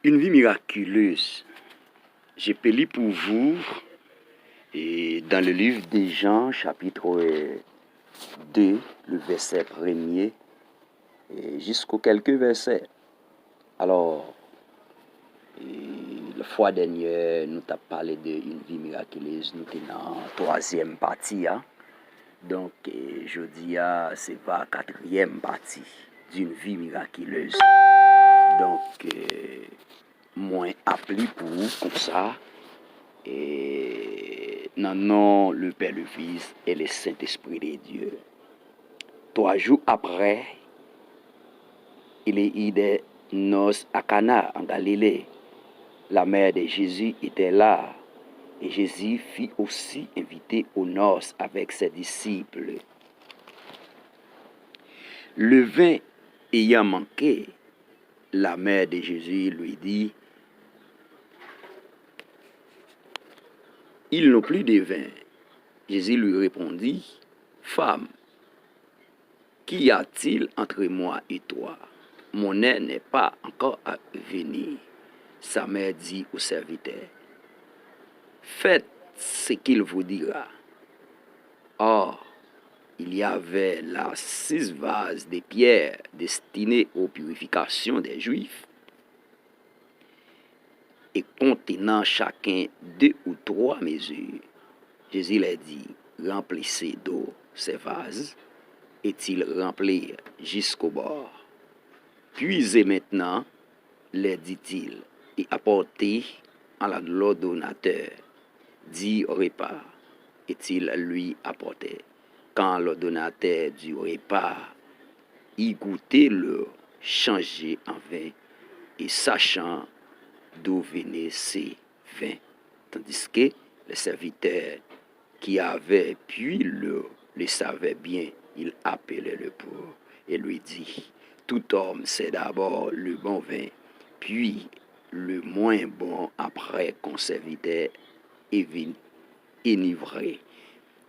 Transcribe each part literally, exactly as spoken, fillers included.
Une vie miraculeuse. Je peux lire pour vous et dans le livre de Jean, chapitre deux, le verset premier, et jusqu'aux quelques versets. Alò, e, fwa dènyè, nou t ap pale de une vie miraculeuse, nou te nan twazyèm pati a. Donk, e, jodi a, se va katriyèm pati d'une vie miraculeuse. Donk, e, mwen ap li pou ou konsa, e, nan non le Pè, le Fis e le Sentespri de Dye. Trois jours après, il y eut des noces à Cana en Galilée. La mère de Jésus était là, et Jésus fut aussi invité aux noces avec ses disciples. Le vin ayant manqué, la mère de Jésus lui dit, ils n'ont plus de vin. Jésus lui répondit, femme, qu'y a-t-il entre moi et toi ? Mon heure n'est pas encore venue. Sa mère dit au serviteur, faites ce qu'il vous dira. Or, il y avait là six vases de pierre destinés aux purifications des Juifs, et contenant chacun deux ou trois mesures. Jésus leur dit, remplissez d'eau ces vases. Et ils remplirent jusqu'au bord. Puisez maintenant, leur dit-il, et apportez à l'ordonnateur du repas. Et ils lui apportèrent. Quand l'ordonnateur du repas eut goûté l'eau changée en vin, et sachant d'où venait ce vin, tandis que les serviteurs qui avaient bu l'eau le savaient bien, ils appelèrent le pauvre et lui dirent, tout homme sait d'abord le bon vin, puis le moins bon après qu'un serviteur est venu enivré.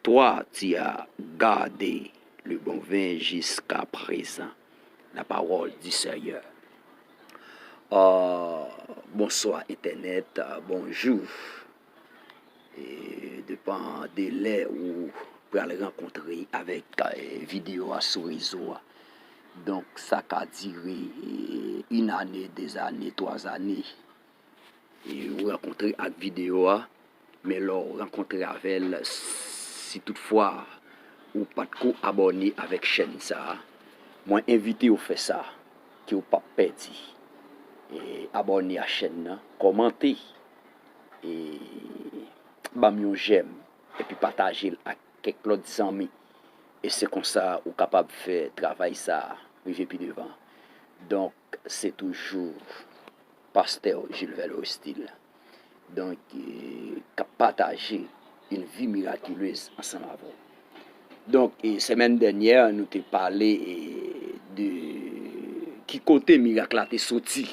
Toi, tu as gardé le bon vin jusqu'à présent. La parole du Seigneur. Euh, bonswa entènèt, euh, bonjou. E depan de lè ou pral rankontre avèk, eh, videyo a sou rezo a. Donk, sa ka dire, eh, une année, deux années, trois années. E ou rankontre ak videyo a, men lè w rankontre avè l, si toutfwa ou pa t ko abòne avèk chèn sa a, mwen envite w fè sa, ke w p ap pèdi. E abòne a chèn nan, kòmante, e ban m yon jèm, epi pataje l ak kèk lòt zanmi. E se konsa ou kapab fè travay sa a rive pi devan. Donk, se toujou pastè Gilbert Hostile. Donk, eh, k ap pataje une vie miraculeuse ansanm avè w. Donk, eh, semèn dènyè, nou te pale, eh, de ki kote mirak la te soti.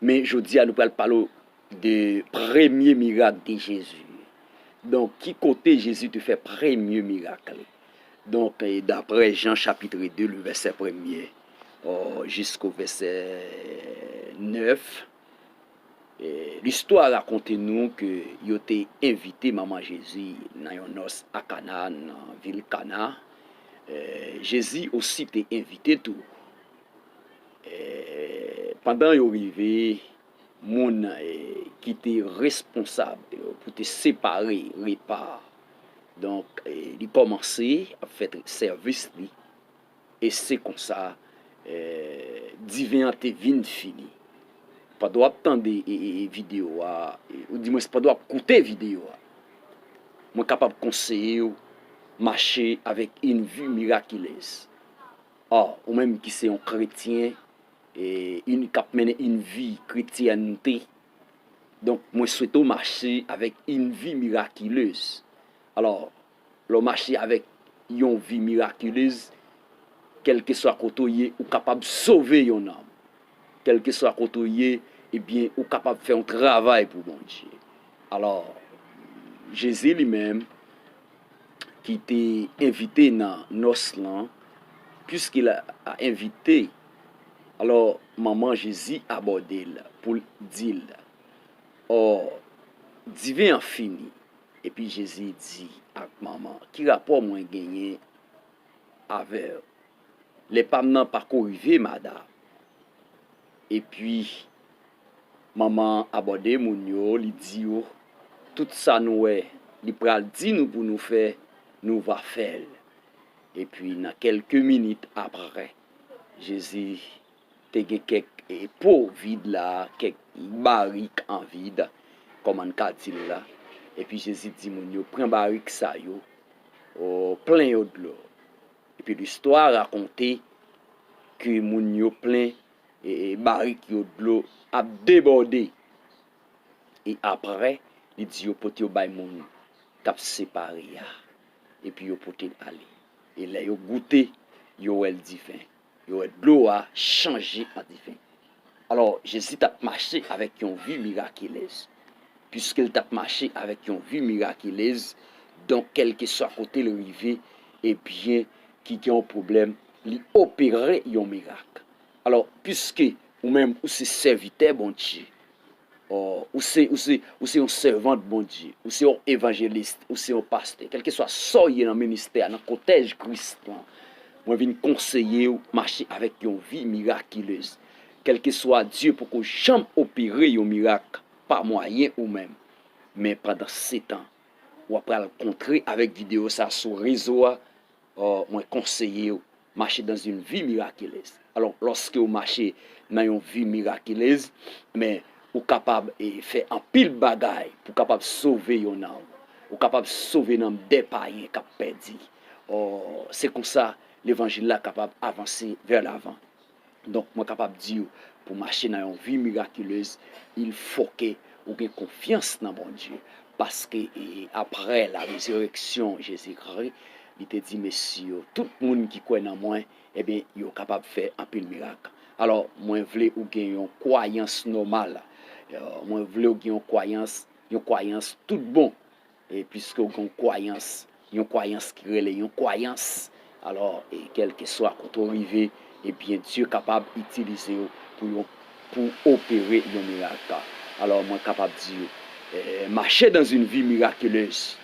Men jodi a, nou pral pale w de premye mirak de Jezi. Donk, ki kote Jezi te fè premye mirak li? Donk, eh, daprè Jan chapit de, le vèsè premye, o, jisko vèsè nèf, eh, listwa rakonte nou ke yo te envite manman Jezi nan yon nòs a Kana, nan vil Kana. Eh, Jezi osi te envite tou. Eh, pandan yo rive, moun, eh, ki te responsab, eh, pou te separe repa a. Donk, eh, li kòmanse ap fè t-, sèvis li. E se konsa, eh, diven an te vin fini. Pandan w ap tande, eh, eh, eh, videyo a, eh, ou dimwens pandan w ap koute videyo a, mwen kapab konseye w mache avèk une vie miraculeuse. Ò, ou menm ki se yon kretyen, e, in, k ap mennen yon vi kretyènte. Donk, mwen swete w mache avèk une vie miraculeuse. Alò, lè w mache avèk yon vi miraculeuse, kèlkeswa kote w ye, ou kapab sove yon nanm. Kèlkeswa kote w ye, ebyen, ou kapab fè yon travay pou Bondye. Alò, Jezi li menm, ki te envite nan nòs lan, puisqu'il a invité Alò, manman Jezi abòde l pou l di l, Ò, diven an fini. Epi Jezi di ak manman, Ki rapò mwen genyen avè w? Lè pa m nan pako rive, madanm. Epi, manman an abòde moun yo, li di yo, Tout sa nou wè li pral di nou pou nou fè, nou va fè l. Epi, nan kèlke minit apre, Jezi te gen kèk, e, po vid la, kèk barik an vid, kòman n ka di l la. Epi Jezi di moun yo, Pran barik sa yo, o, plen yo dlo. Epi listwa rakonte ke moun yo plen, e, e, barik yo dlo ap debòde. E apre, li di yo pote yo bay moun k ap separe a. Epi yo pote l ale. E lè yo goute, yo wè l diven. Yo wè dlo a chanje an diven. Alò, Jezi t ap mache avèk yon vi mirakilez. Piske l t ap mache avèk yon vi mirakilez, donk, kèlkeswa kote l rive, ebyen, ki gen yon pwoblèm, li opere yon mirak. Alò, piske ou menm, ou se sèvitè Bondye, o, ou se, ou se, ou se yon sèvant Bondye, ou se yon evanjelis, ou se yon pastè, kèlkeswa sa w ye nan ministè a, nan kòtèj Kris lan, mwen vin konseye w mache avèk yon vi mirakilez. Kèlkeswa, Dye poko janm opere yon mirak pa mwayen ou menm. Men pandan se tan, w ap pral kontre avèk videyo sa sou rezo a, o, mwen konseye w, mache dans une vie miraculeuse. Alò, lòske w mache nan yon vi mirakilez, men ou kapab, e, fè anpil bagay pou kapab sove yon nanm. Ou kapab sove nanm de payen k ap pèdi. O, se konsa levanjil la kapab avanse vè lavan. Donk, mwen kapab di w, pou mache nan yon vi mirakilez, il fo ke ou gen konfyans nan Bondye. Paske, e, apre la rezireksyon Jezikri, li te di mesye yo, Tout moun ki kwè nan mwen, ebyen, yo kapab fè anpil mirak. Alò, mwen vle ou gen yon kwayans nòmal. E, mwen vle ou gen yon kwayans, yon kwayans tout bon. E piske w gen yon kwayans, yon kwayans ki rele yon kwayans, alò, e kèlkeswa kote w rive, ebyen, Dye kapab itilize w pou yon, pou opere yon mirak. Alò, mwen kapab di w, e, mache dans une vie miraculeuse,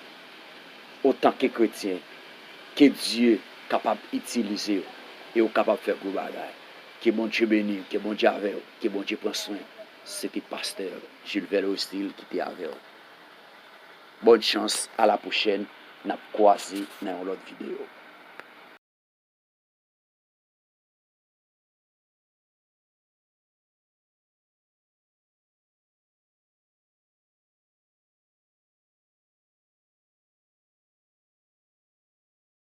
otanke kretyen, ke Dye kapab itilize w, e w kapab fè gwo bagay. Ke Bondye beni w, ke Bondye avè w, ke Bondye pran swen w. Se te pastè Jules Vèl Ostil ki te avè w. Bòn chans, a la pwochèn, n ap kwaze nan yon lòt videyo.